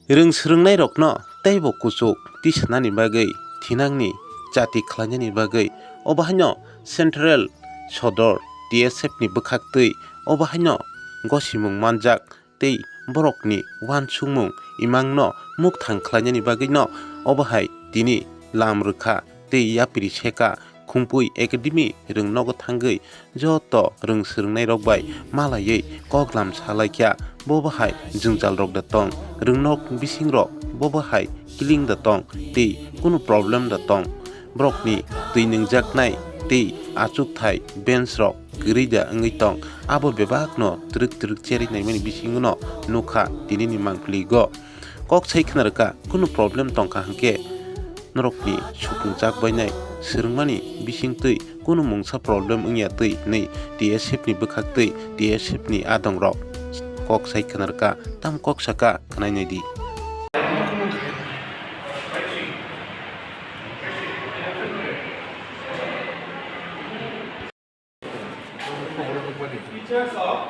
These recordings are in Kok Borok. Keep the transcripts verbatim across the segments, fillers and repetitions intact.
Rwng swrwngnairokno teibo kuchuk tisanani bagwi, thinangni chati khlainani bagwi, obo haino Central Sodor T S F ni bwkhaktwi obo haino gosimung manjak tei borokni uansukmung imangno mukthang khlainani bagwino obo hai tini lam rwkha tei yapri seka Khumpui Academy rwng nogo thangwi joto rwng swrwngnairok bai malaiwi koklam salaikha. Bo bahai jwngjalrok da tong, rwngnok bisingrok bo bahai kiling da tong tei kunu problem da tong. Borokni twi nwngjaknai tei achukthai bench rok kwrwi da wngwi tong, abo bebakno twrwk twrwk cherwi naimani bisingono nukha tinini mangpiligo. Kok sai khna rwkha, kunu problem tongkha hwnkhe norokni supung chak bainai swrwngmani bisingtwi kunu mungsa problem wngya twi hinwi T S F ni bwkhaktwi T S F ni adongrok kok sai khna rwkha, tamo kok saka khwnai naidi. Teachers of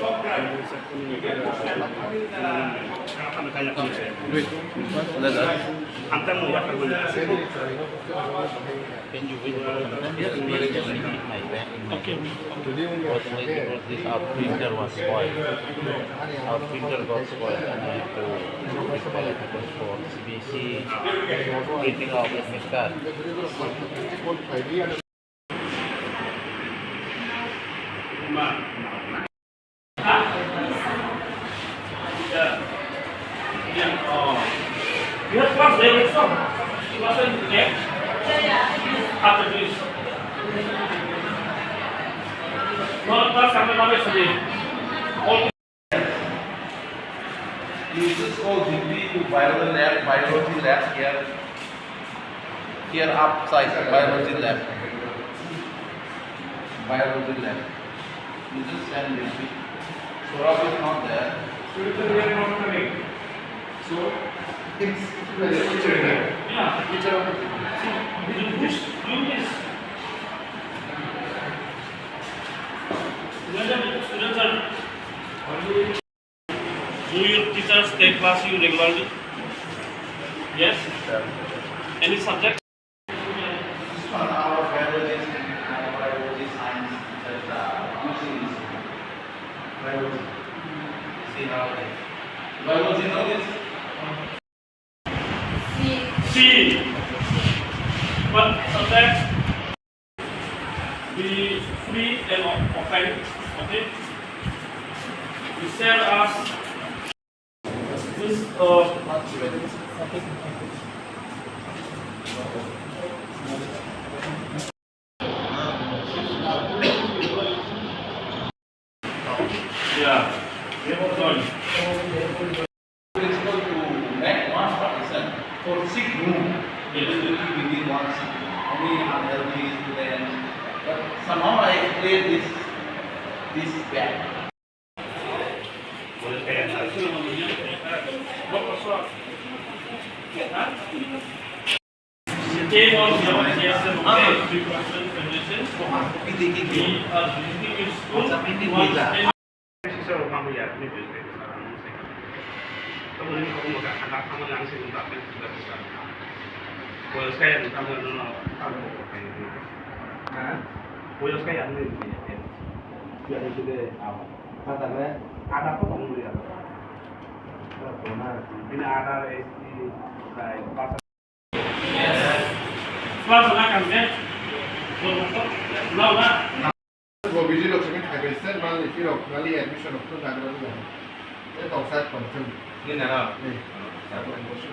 software. Okay. Because our printer was spoiled. Our printer got spoiled and I had to repair it because for C B S E printing out admit card. You just go deeply to biology lab, biology lab here. Here upside, biology lab. Biology lab. You just stand deeply. Saurabh is not there. So, it's, it's very teacher here. Yeah. Teacher of the So, you just do this. Students are Do your teachers take class you regularly? Yes? Any subject? This one, our biology and our biology science teachers are using this one. Biology. See how they, biology know this? C. What subject? Be free and o-, open, okay? You share us this, uh, yeah. Principle to make one partition for six room, it will be within one six room. Only unhealthy students. But somehow I clear this, this gap. Boyos kaya ni tamo no tamo ko kai ni. Ha? Boyos kaya ni ni. Ya ni de. Apa? Kata le. Ada apa kamu lihat? Ini ada S D, kayak Class na kan de? Lo na? Bo biji rok simi thai bai se, mali ki rok, mali admission rok thun nagra ni. E tong sat tong thun. Ni na ra? Ni. Sat tong bo su.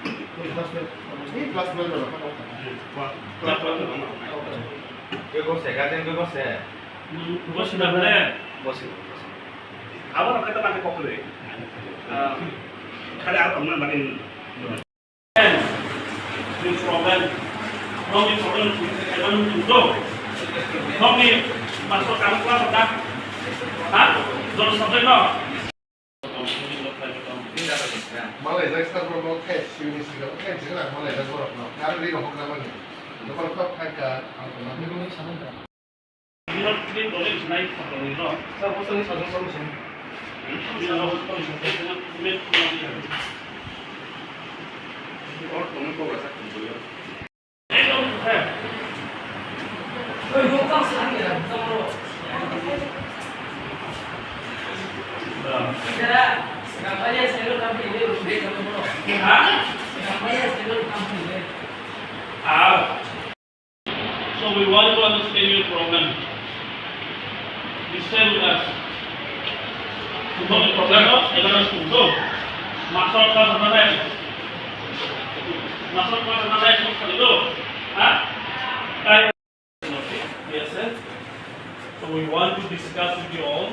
Ni class twelve, ni class twelve rok tong. Class twelve rok. Ke ko se, guardian ke ko se? Bo su na le. Bo su. Abo rok kata mane kokre. Ah, khale abo tong na mane. Ni problem, nokni problem, nokni master kamu kelas apa? Ha? Jol subject no? Malai jak sir, bro, no khe sini sini khe sini malai jak bro no. Kar ri rohok na mani. Dokar kap khai ka, ang ko na. Sir, bosoni sajak solution. So we want to understand your problem. Please share with us. Tongmani problem no, eba no sungdo. Master class na dai. Master class na dai, sung kali do. Ha? Kai. Yes, sir. So we want to discuss with you all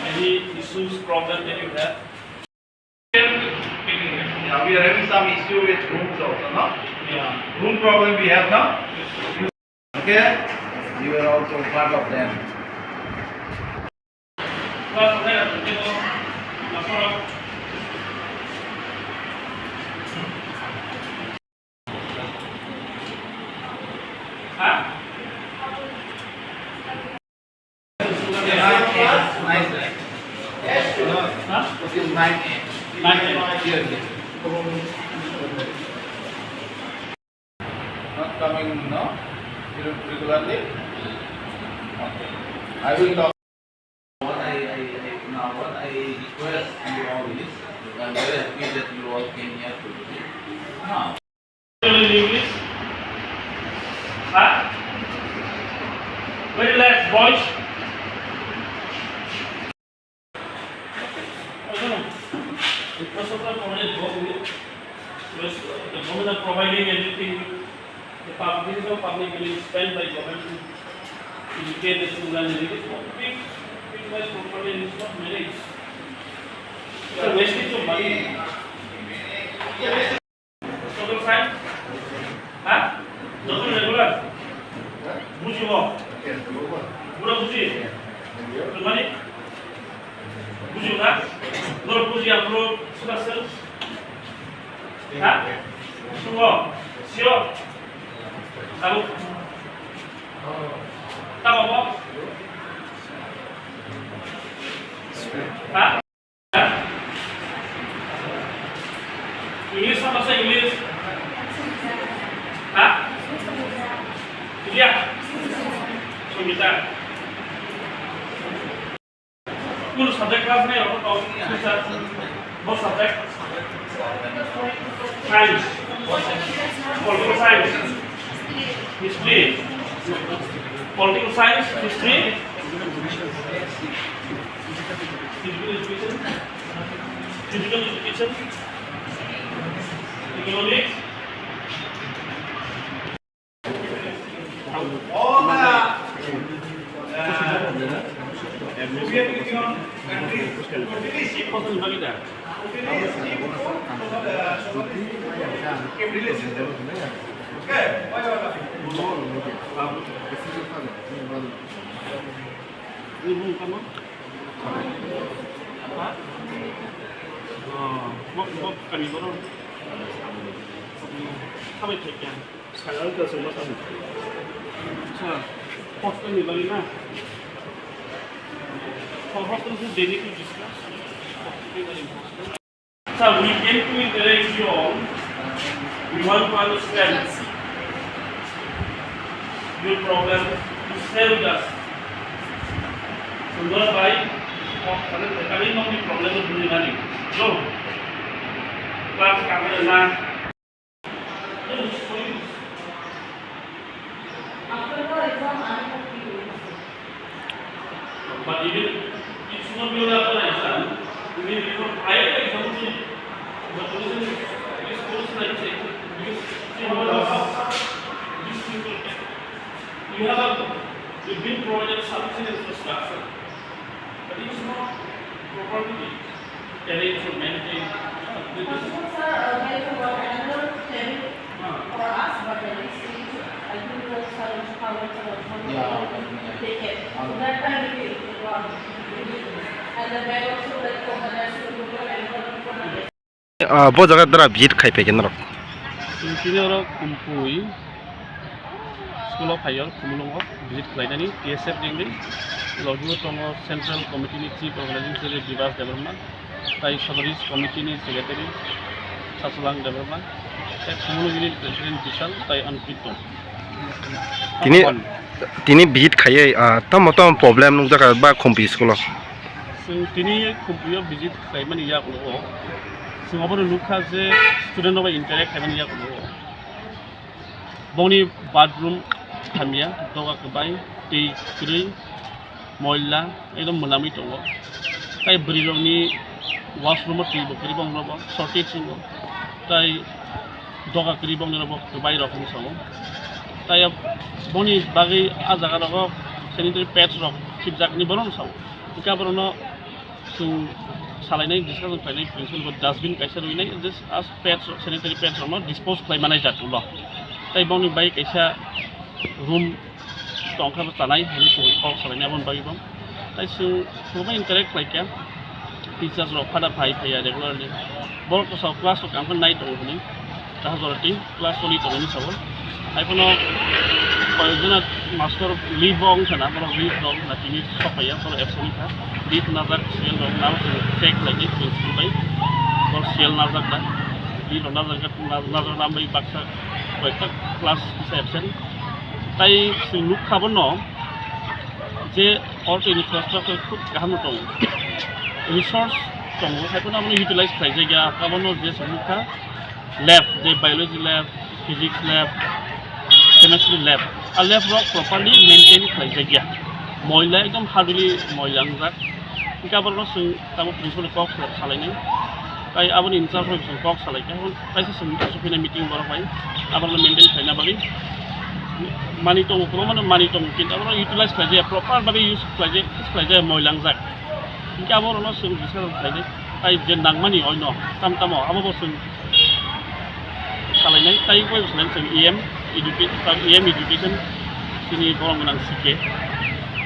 any issues, problem that you have. Yeah, we are having some issue with rooms also, no? Yeah. Room problem we have now. Okay? You are also part of them. Not coming, no? Regularly? Okay. I will talk. What I, I, I, now what I request you all is, I'm very happy that you all came here to visit. Now, English? Huh? Very less voice. The government are providing everything. The public, this is how public money is spent by government to educate the children. It is not being, being well properly, it is not managed. It's a wastage of money. Total science? Huh? Total regular? Buji mo? Pura buji? Mani? Buji na? Nor buji ang pro sudah sel? Ha? Sungo. Sio. Tahu. Tahu apa? Ha? English apa bahasa English? Ha? Iya. Sumita. Kun subject class nai abo tau sir? Bo subject? Science. Political science. History. Political science, history. Physical education. Physical education. Economics. Sabai phaikha. Acha, hostel ni bagwi na? Hostel ni daily to discuss. Sir, we came to interact with you all. We want to understand your problem. Please share with us. Sundor bhai, kami nokni problem no bujinani. No. Class kami na. But even it's not your exam, even before prior exam, the position is position like this, you have a, you've been provided sufficient infrastructure, but it's not properly arranged or maintained. This is Sir, uh, there is one another table for us, but the next week, I think the sir will come and take it. So that time we will, uh, and the bag also, like, for the rest of the people, and for the Ah, bo jaga dara visit khai phaikha norok. Chwng tini oro Kumpui school o phai o, Khumulwng o visit khlainani T S F ni wngwi. Logi o tongo Central Committee ni Chief Organizing Secretary Bibas Debbarma, tai South East Committee ni Secretary Sasulang Debbarma, tai Khumulwng Unit President Bishal, tai Ankit tong. Tini, tini visit khaiye, ah, tamo tamo problem nukjakha ba Khumpi school o? Chwng tini Khumpi o visit khlaimani yagulo, chwng obono nukha je student rok bai interact khlaimani yagulo. Bongni bathroom hamya, doga kwbai, twi kwrwi, moila, ekdom mwnamwi tongo. Tai bwrwirokni washroom o twi bo kwrwi, bongni bo shortage wngo. Tai doga kwrwi, bongni bo kwbai rok hinwi sao. Tai bongni bagwi a jaga rogo sanitary pads rok khibjak hinwi bono sao. Hwnkhe aborokno chwng salainai, discussion khlainai, principal bo dustbin kaisa rwinai, just as pads rok, sanitary pads rokno dispose khlai manai jat ulo. Tai bongni bai kaisa room tongkha bo chanai hinwi chwng kok salainai aboni bagwi bo. Tai chwng kwbangma interact khlaikha, teachers rok phada phai phaiya regularly. Borok bwsao class rok ang phano nai tongo hwnwi. Kaham jora twi class choli tongmani sabo. Hai phano koyekjona master leave o wngkha na, borok leave rok na tini sok phaiya, borok absent wngkha. Leave najak, C L rok nang check khlaidi principal bai. Borok C L najak na, leave rok najak, najak na bai baksa koyekta class kisa absent. Tai chwng nukha bono je auto infrastructure khub kaham tongo. Resource tongo, hai phano abono utilize khlaijak ya, abono je chwng nukha. Lab, je biology lab, physics lab, chemistry lab, a lab rok properly maintain khlaijakya, moila ekdom haduli moila wngjak. Hingke aborokno chwng tamo principal kok salainai, tai aboni in charge rok chwng kok salaikha, kaisa chwng asuk phina meeting borok bai aborokno maintain khlaina bagwi manwi tongo, kwbangmano manwi tongo, kintu aborok utilize khlaijaya, proper bagwi use khlaijaya, use khlaijaya, moila wngjak. Hingke aborokno chwng discussion khlainai, tai je nangmani oino tam tamo abobo chwng salainai, tai bai bo salainai chwng E M education, E M education, chini borok gwnang C K,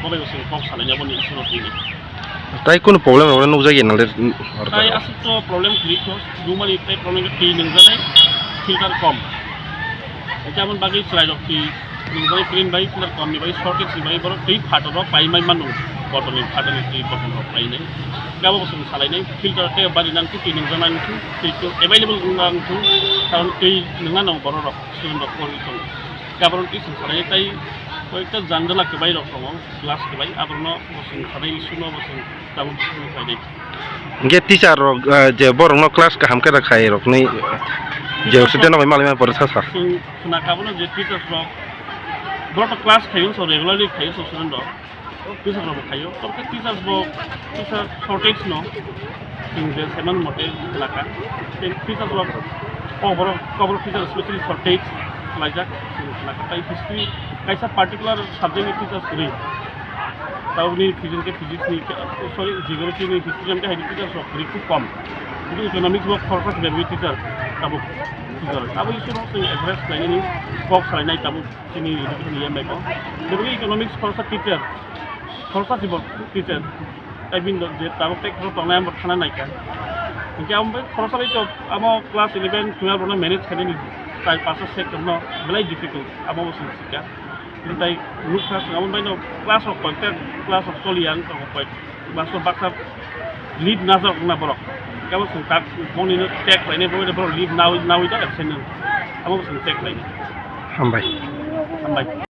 bo bai bo chwng kok salainai aboni issue no twi. Tai kunu problem rok nukjagwi nang le? Tai aswk to problem kwrwi kho, nukmani tai problem khe twi nungjaknai, filter kom. Hingke aboni bagwi chwrairok twi nungjaknai, train bai filter kom ni bagwi, shortage ni bagwi borok twi phatar rok pai mai mano, bottle ni phatar ni twi bottle rok painai. Hingke abo bo chwng salainai, filter tei bari nang twi nungjaknai wngkhe, twi available wngna wngkhe, karon twi nungna nango borok rok, student rok porwi tongo. Hingke abono twi chwng salainai, tai koyekta jandala kwbai rok tongo, glass kwbai, abono bo chwng sanai issue no bo chwng tabuk discussion khlainai. Hingke teacher rok, eh, je borokno class kaham khe rwkha rokni, je student rok bai malai ma pore sa sa. Chwng khna kabono je teachers rok, borok to class khaio, so regularly khaio, so student rok. Teacher rok bo khaio, tor khe teachers bo kisa shortage no, chwng je saiman mote laka. Tei teachers rok, kok borok, kok borok teacher specially shortage khlaijak, chwng laka. Tai history kaisa particular subject ni teachers kwrwi. Tabukni physics khe physics ni, sorry, geography ni, history ni khe hai teachers rok kwrwi khub kom. Kintu economics bo khoroksa se bebwi teacher tabuk teacher. Abo issue no chwng address khlainani kok salainai tabuk chini education ni M A ko. Bebwi economics khoroksa teacher, khoroksa se bo teacher. Tai bini je tabuk tei khorok tongnai amo thana naikha. Hingke amo bai khoroksa bai to amo class eleven, twelve rokno manage khainani char pasta sector no belai difficult, amo bo chwng sikha. Tei nukha chwng aboni bai no class rok koyekta class rok choli ya wngkha koi class rok baksa leave najak wngna borok. Kebo chwng tak boni no check khlainai, bo borok leave nawi nawi da absent wng. Abo chwng check khlainai. Hambai. Hambai.